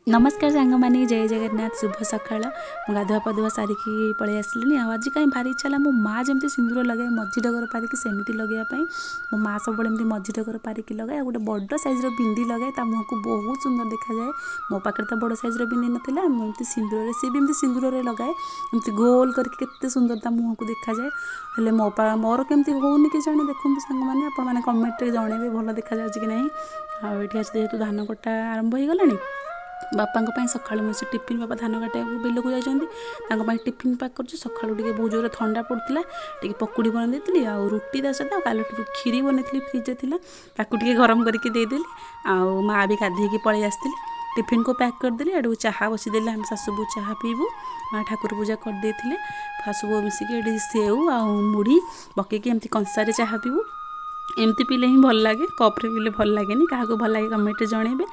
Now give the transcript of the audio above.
ନମସ୍କାର ସାଙ୍ଗମାନେ, ଜୟ ଜଗନ୍ନାଥ, ଶୁଭ ସକାଳ। ମୁଁ ଗାଧୁଆ ପାଧୁଆ ସାରିକି ପଳେଇ ଆସିଲିଣି। ଆଉ ଆଜି କାହିଁ ଭାରି ଇଚ୍ଛା ହେଲା, ମୋ ମା' ଯେମିତି ସିନ୍ଦୁର ଲଗାଏ ମଝି ଡଗର ପାରିକି, ସେମିତି ଲଗାଇବା ପାଇଁ। ମୋ ମା' ସବୁବେଳେ ଏମିତି ମଝି ଡଗର ପାରିକି ଲଗାଏ ଆଉ ଗୋଟେ ବଡ଼ ସାଇଜ୍ର ବିନ୍ଦି ଲଗାଏ, ତା ମୁହଁକୁ ବହୁତ ସୁନ୍ଦର ଦେଖାଯାଏ। ମୋ ପାଖରେ ତ ବଡ଼ ସାଇଜ୍ର ବିନ୍ଦି ନଥିଲା। ମୁଁ ଏମିତି ସିନ୍ଦୁରରେ, ସିଏ ବି ଏମିତି ସିନ୍ଦୁରରେ ଲଗାଏ, ଏମିତି ଗୋଲ କରିକି କେତେ ସୁନ୍ଦର ତା ମୁହଁକୁ ଦେଖାଯାଏ। ହେଲେ ମୋର କେମିତି ହେଉନି କି ଜାଣି। ଦେଖନ୍ତୁ ସାଙ୍ଗମାନେ, ଆପଣମାନେ କମେଣ୍ଟରେ ଜଣେଇବେ ଭଲ ଦେଖାଯାଉଛି କି ନାହିଁ। ଆଉ ଏଠି ଆସି ଯେହେତୁ ଧାନ କଟା ଆରମ୍ଭ ହେଇଗଲାଣି, ବାପାଙ୍କ ପାଇଁ ସକାଳୁ ମୁଁ ସେ ଟିଫିନ୍, ବାପା ଧାନ କାଟିବାକୁ ବିଲକୁ ଯାଇଛନ୍ତି, ତାଙ୍କ ପାଇଁ ଟିଫିନ୍ ପ୍ୟାକ୍ କରୁଛି। ସକାଳୁ ଟିକେ ବହୁତ ଜୋରରେ ଥଣ୍ଡା ପଡ଼ୁଥିଲା, ଟିକେ ପକୁଡ଼ି ବନେଇ ଦେଇଥିଲି ଆଉ ରୁଟି ତା ସହିତ। ଆଉ କାଲିଠୁ କ୍ଷୀରି ବନେଇଥିଲି, ଫ୍ରିଜ୍ରେ ଥିଲା, ତାକୁ ଟିକେ ଗରମ କରିକି ଦେଇଦେଲି। ଆଉ ମା' ବି ଗାଧେଇକି ପଳେଇ ଆସିଥିଲେ। ଟିଫିନ୍କୁ ପ୍ୟାକ୍ କରିଦେଲି, ଏଠୁ ଚାହା ବସିଦେଲି। ଆମେ ଶାଶୁ ବୋହୂ ଚାହା ପିଇବୁ। ମା ଠାକୁର ପୂଜା କରିଦେଇଥିଲେ। ଶାଶୁ ବୋହୂ ମିଶିକି ଏଠି ସେଉ ଆଉ ମୁଢ଼ି ପକେଇକି ଏମିତି କଂସାରେ ଚାହା ପିଇବୁ। ଏମିତି ପିଇଲେ ହିଁ ଭଲ ଲାଗେ, କପ୍ରେ ପିଇଲେ ଭଲ ଲାଗେନି। କାହାକୁ ଭଲ ଲାଗେ କମେଣ୍ଟରେ ଜଣେଇବେ।